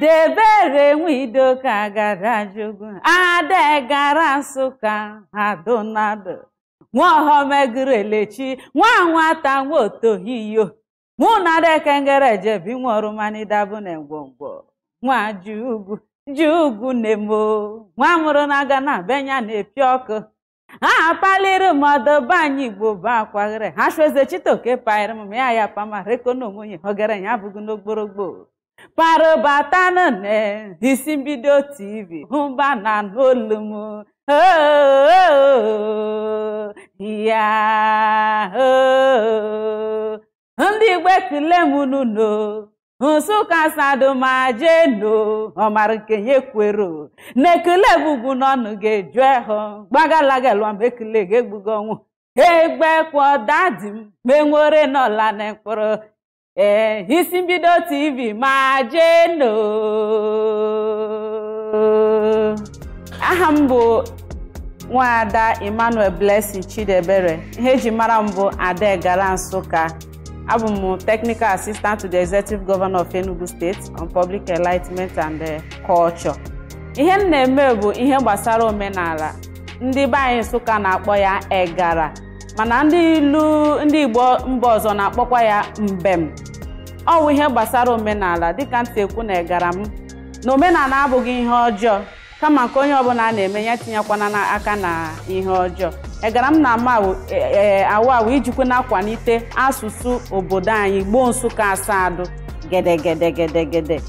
Chidebere Nwidoka gara Jugwu, Ade gara Nsụka, Adonado nwaohomegurelechi nwa nwata nwotohiyo mụ na dekengere jebi nworumanidabu na ngwongwo nwa ji ugwu ji ugwu na-emo nwa mụrụ na-aga na benya na-epi ọkụ ha paliri mmadụ banyị Igbo bụ akwaghere ha chụeze chitoke paịrị m ya ya pama rekonomonye ogere ya abụghị n'ogborogbo parụbatanune isi mbido TV hụba na n'olu m ya ndị Igbo ekele m nuno Nsụka sadụ ma jeno ọmara nke ya kwero na ekele bugbu n'ọnụ ga-eju ehụ gbagalagalwa ma ekele ga-egbugo ọnwụ egbekwọ dadi m menwere n'ọla na mkpụrụ. Ee, isi mbido TV ma jeno. Aha m bụ Nwaada Emmanuel Blessing Chidebere. Ihe eji mara m bụ Ade gara Nsụka. Abụ m Technical Assistant to the Executive Governor of Enugu State on Public Enlightenment and Culture. Ihe m na-eme bụ ihe gbasara omenala. Ndị be anyị Nsụka na-akpọ ya Egara, mana ndị ilu ndị Igbo mba ọzọ na-akpọkwa ya mbem. Ọ bụ ihe gbasara omenala dịka ntị ekwu na Egara m na omenala abụghị ihe ọjọọ, kama nke onye ọbụla na-eme ya tinyekwana aka na ihe ọjọọ. Egara m na-ama awụ awụ ijikwa na-akwalite asụsụ obodo anyị Igbo Nsụka asadụ gedegedegedegede.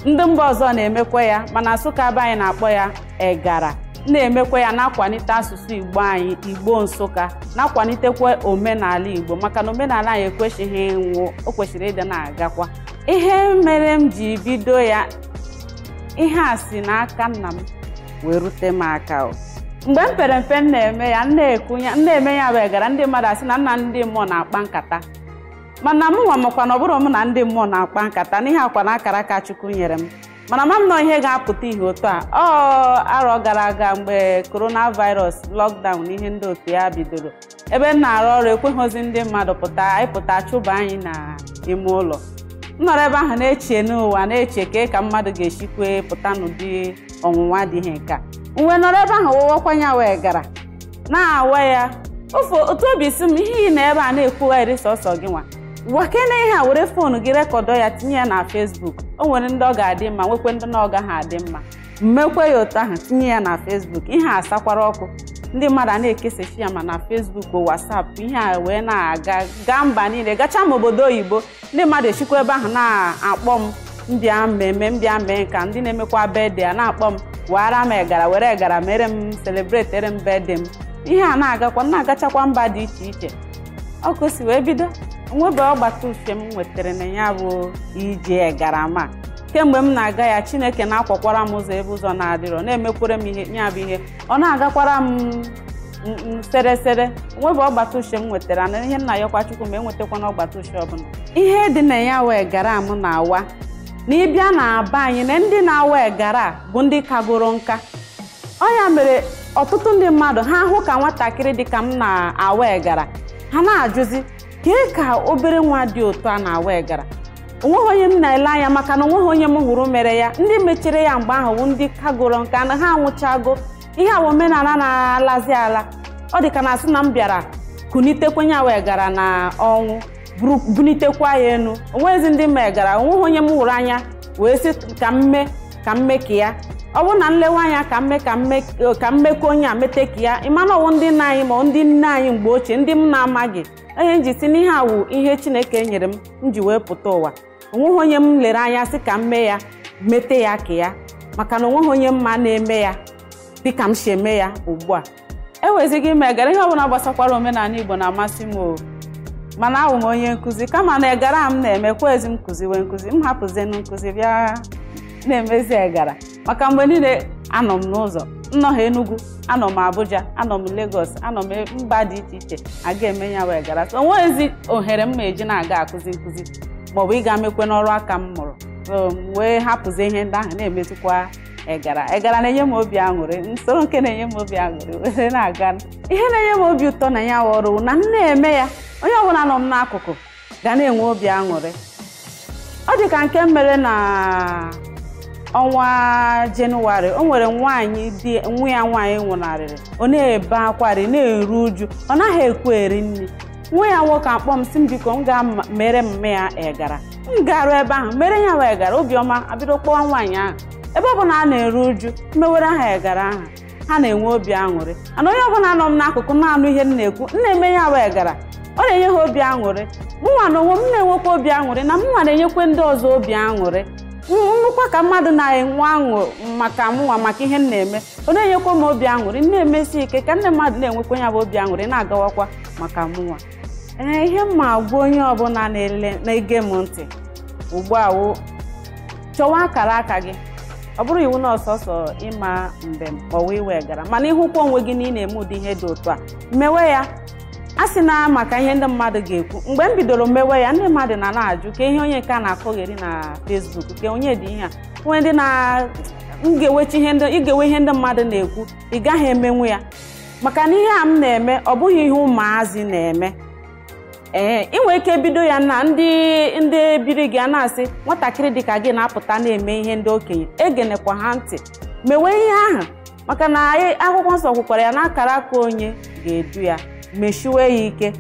Ndị mba ọzọ na-emekwa ya, mana Nsụka be anyị na-akpọ ya Egara, na-emekwa ya na-akwalite asụsụ Igbo anyị Igbo Nsụka, na-akwalitekwa omenala Igbo, maka na omenala anyị ekwesịghị ịnwụ, o kwesịrị ịdị na-agakwa. Ihe mere m ji bido ya, ihe a si n'aka nna m wee rute m aka. Mgbe m pere mpe m na-eme ya, na-eme ya bụ Egara, ndị mmadụ asị na nna ndị mmụọ na-akpa nkata, mana m nwa makwa na ọ bụrụ m na ndị mmụọ na-akpa nkata n'ihe akwa na akara aka Chukwu nyere m, mana ma m nọ ihe ga-apụta ihe otu a. Ọ arọ gara aga mgbe coronavirus lockdown na ihe ndị otu ya bidoro, ebe m na-arụ ọrụ ekweghịzi ndị mmadụ pụta, anyị pụta chụba anyị n'ime ụlọ. M nọrọ ebe ahụ na-eche n'ụwa, na-eche ka ka mmadụ ga-esikwe pụta n'ụdị ọnwụnwa dị ihe nke a. Mgbe nọrọ ebe ahụ wụwakwanya wee gara na-awa ya ofe otu obi si m, ihe ị na ebe a na-ekwugharị sọsọ gị nwa wakene ihe a, were foonu gị rekọdọ ya tinye ya na Facebook. O nwere ndị ọ ga-adị mma, nwekwe ndị na ọ gaghị adị mma. Mmekwe ya otu ahụ tinye ya na Facebook, ihe a sakwara ọkụ, ndị mmadụ a na-ekesachi ya ma na Facebook o WhatsApp, ihe a wee na-aga gaa mba niile, gacha ma obodo oyibo, ndị mmadụ echikwa ebe ahụ na-akpọ m mbịa mmemme mbịa mee nka, ndị na-emekwa birthday a na-akpọ m wara m Egara, were Egara mere m celebrate m birthday m. Ihe a na-agakwa na-agachakwa mba dị iche iche. Ọkụ si wee bido nwebe ọgbata uche m nwetara na ya bụ ije Egara ma kemgbe m na-aga ya, Chineke na-akwakwara m ụzọ ebe ụzọ na-adịrọ, na-emekwere m ihe ya bụ ihe ọ na-agakwara m sere nwebe ọgbata uche m nwetara na ihe nna yọkwa Chukwu ma enwetakwana ọgbata uche ọbụla. Ihe dị na ya wee Egara m na-awa na ịbịa na aba anyị na ndị na-awa Egara bụ ndị kagoro nka. Ọ ya mere ọtụtụ ndị mmadụ ha hụ ka nwatakịrị dị ka m na-awa Egara, ha na-ajụzi kee ka obere nwa dị otu a na-awa Egara. Onweghị onye m na-ele anya, maka na onweghị onye m hụrụ mere ya. Ndị mechiri ya mgbe ahụ bụ ndị kagoro nka na ha anwụchago. Ihe a omenala na-alazi ala. Ọ dị ka na asị na m bịara kunitekwenye awa Egara na ọnwụ, bunitekwa ya enu. Onweghịzi ndị ma Egara, onweghị onye m hụrụ anya wee sị ka m mee ka m mee ka ya. Ọ bụrụ na nlewe anya ka mme ka mme ka mmekọ onye a mete ka ya, ịmana ọwụ ndị nna anyị ma ndị nne anyị mgbe ochie, ndị m na-amaghị. Onye nji si n'ihe awụ ihe Chineke nyere m m ji wee pụta ụwa. Onweghị onye m lere anya sị ka m mee ya mete ya ka ya, maka na onweghị onye mma na-eme ya dịka m si eme ya ugbu a. Ewezighị ime Egara, ihe ọbụla gbasakwara omenala Igbo na-amasị m o, mana awụ m onye nkụzi, kama na Egara m na-emekwa ezi m kụziwe nkụzi, m hapụzienụ nkụzi bịa na-emezi Egara, maka mgbe niile anọ m n'ụzọ, nnọọ Enugu, anọ m Abuja, anọ m Lagos, anọ m mba dị iche iche aga eme ya wee Egara. So onweghịzi ohere m ma eji na-aga akụzi nkụzi maọbụ ịga mekwe n'ọrụ aka m mụrụ. So m wee hapụzi ihe ndị ahụ na-emetụkwa Egara. Egara na-enye m obi aṅụrị, nsoro nke na-enye m obi aṅụrị were na-aga. Ihe na-enye m obi ụtọ na ya ọrụ na m na-eme ya, onye ọbụla nọ m n'akụkụ ga na-enwe obi aṅụrị. Ọ dị ka nke mere na Ọnwa Jenụwarị, o nwere nwaanyị di nwa ya nwaanyị nwụnarịrị, ọ na-ebe akwarị, na-eru uju, ọ naghị ekwe eri nri. Nwa ya nwoke akpọ m sị m biko m gaa mere mma ya egara. M garuo ebe ahụ mere ya wee gara, obiọma abido kpọwa nwaanyị ahụ. Ebe ọ bụla a na-eru uju, mmewere ha egara ahụ, ha na-enwe obi aṅụrị. Ana onye ọbụla nọ m n'akụkụ na-anụ ihe m na-ekwu, m na-eme ya wee gara, ọ na-enye ha obi aṅụrị. Mụnwa na onwe m na-enwekwa obi aṅụrị, na mụnwa na-enyekwa ndị ọzọ obi aṅụrị. Nnukwu ka mmadụ na-enwe aṅụ maka mụnwa, maka ihe m na-eme, ọ na-enyekwa m obi aṅụrị. M na-emesi ike ka ndị mmadụ na-enwekwa ya bụ obi aṅụrị, na-agawakwa maka mụnwa. Ee, ihe m ma agwa onye ọbụla na-ege m ntị ugbu a wụ, chọwa akara aka gị. Ọ bụrụ iwu na ọsọsọ ịma mbem ọwa iwe gara, mana ịhụkwa onwe gị na ị na-eme ụdị ihe dị otu a, mewe ya. A sị na maka ihe ndị mmadụ ga-ekwu. Mgbe m bidoro mewe ya, ndị mmadụ na na-ajụ ka ihe onye nke a na-akọgheri na Facebook, ka onye dị ihe a nwee ndị na m ga-ewechi ihe ndị ị ga-ewe ihe ndị mmadụ na-ekwu, ị gaghị emenwu ya, maka na ihe a m na-eme ọ bụghị ihe ụmụazị na-eme. Ee, ị nwere ike bido ya na ndị biri gị a na-asị nwatakịrị dịka gị na-apụta na-eme ihe ndị okenye, egenekwa ha ntị, mewe ihe ahụ, maka na akwụkwọ nsọ kwukwara ya na akara aka onye ga-edu ya. Meshiwe ya ike,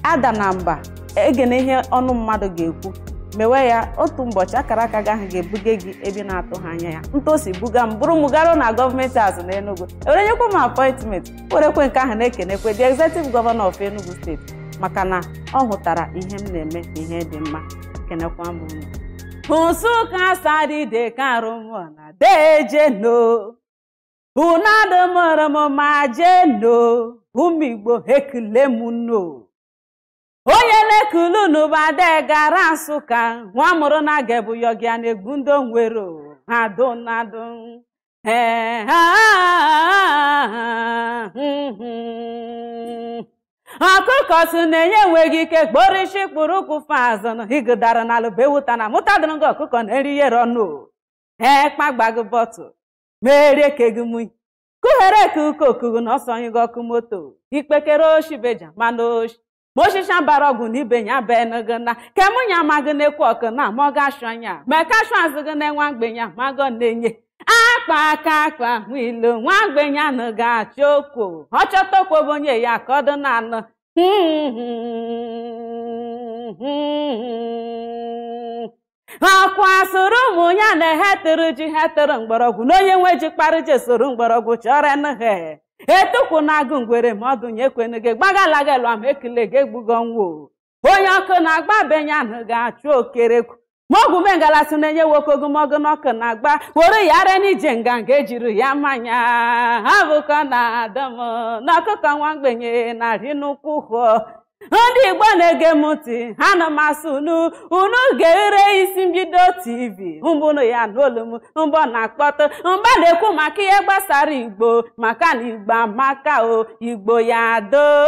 ada na mba, egene ihe ọnụ mmadụ ga-ekwu, mewe ya. Otu ụbọchị akara aka gị ahụ ga-ebuga gị ebe na-atụ ha anya ya. Ntosi buga m bụrụ m garuo na gọọmenti azụ na Enugu, ewere nyekwa m apọịntment, werekwe nke ahụ na-ekenekwe the executive governor of Enugu steeti, maka na ọ hụtara ihe m na-eme na ihe dị mma. Kenekwa m unu. Nsụka sadide karụmụ na dejeno unadụmụrụm ma jeno, ụmụ Igbo ekele m no. Onye na-ekulu n'ụba de gara Nsụka, nwa mụrụ na ga-ebu yọgịa na-egbu ndị onwere ha donadụ. Ọkụkọ si na-enye enweghị ike kporishi kpụrụ ụkwụ fazụ higidara n'ala bewuta na mụtadụrụ gị ọkụkọ na-eri yere ọnụ ekpagbago bọtụ merie kegị kughere ka uke okugu na ọsọ gị ọkụ moto ikpekere oshibeja mana oshi ma oshisha bara ọgwụ na ibe ya benụgị na kemụnya magị na-ekwu ọkụ na mọga asụ anya ma kasụ azụ gị na-enwe mgbenya magọ na-enye akpa aka akpa hụ ilu nwa mgbenya nụ ga-achọ okwu ọchọta okwu bụ onye ya ka ọ dị na anụ. Akwa soro ụmụ ya na hetụrụ ji hetụrụ mgbọrọgwụ na onye nwe ji kparị ji soro mgbọrọgwụ chọrọ nhe etukwu na agụ ngwere ma ọdụ nye kwenu gị gbagalagalụ ma ekele gị egbugo nwo onye ọkụ na-agba benya nụ ga-achụ okerekwu ma ọgwụ mengalasị na-enye nwoke ogomọgụ n'ọkụ na-agba were ya re n'ije nganga ejiri ya mmanya ha bụkọ na adọm na ọkụkọ nwa mgbenye na-arị n'ụkwụ hụọ. Ndị Igbo na-ege m ntị, ha na masị unu unu ga-ere isi mbido TV mbụnụ ya n'olu m mbọ na-akpọtụ mgba na-ekwu maka ihe gbasara Igbo, maka na Igbo amaka o, Igbo ya doo.